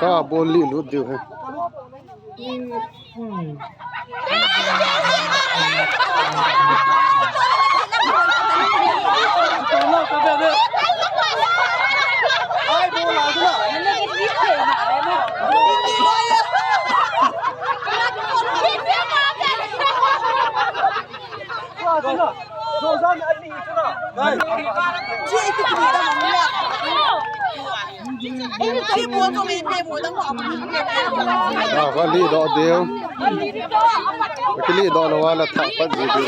ກາໂບນລີ້ຫຼຸດຢູ່. ອ້າວ ກະລີ້ເດາະດຽວ ກະລີ້ເດາະລະວ່າລະຖາປັດຢູ່ດີ.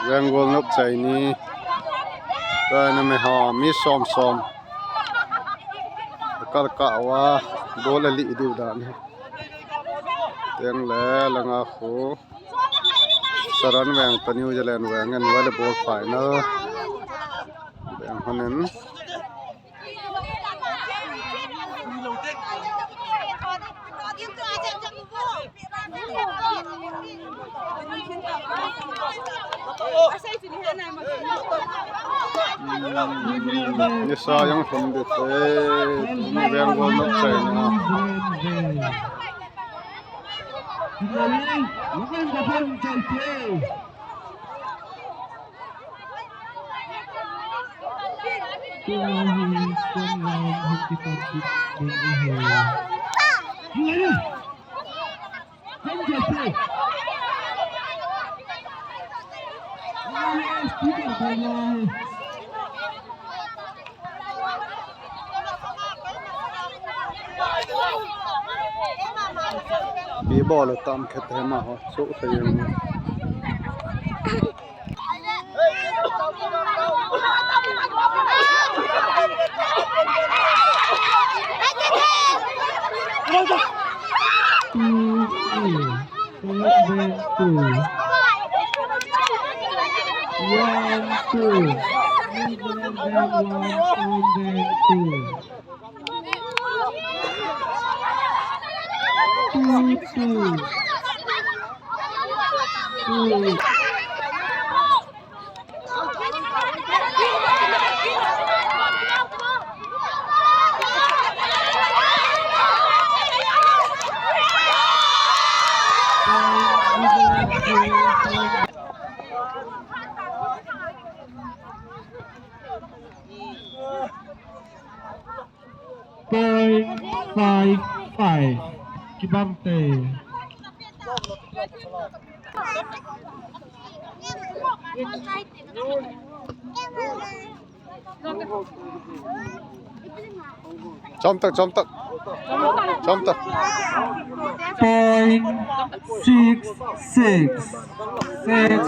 ແວງໂກນນົບໄຊນີ ກາຍນຳໄມ້ຫໍ້ມີຊອມໆ ກະລະກະວ່າໂບນລະລິດິວດານ ແຕງແລລະງາໂຄ ສະລັນແວງຕານິວຈະແລນແວງ ແມ່ນວອລເລບອລຟາຍແນລ ແວງຮອນເນັນ. ເນຊາຍັງຄົນເດັດເລີຍ ມີແວງວອນນົກໃສ່ເນາະ. ປີບໍລະຕາມແຄດແທ້ມາຮອດໂຊະໄທ. One, two. Two, two. Two. ໄປ ໄປ ໄປ ກິບັນເຕ. ຈອມຕັກ ຈອມຕັກ ຈອມຕັກ. Point six six. Six.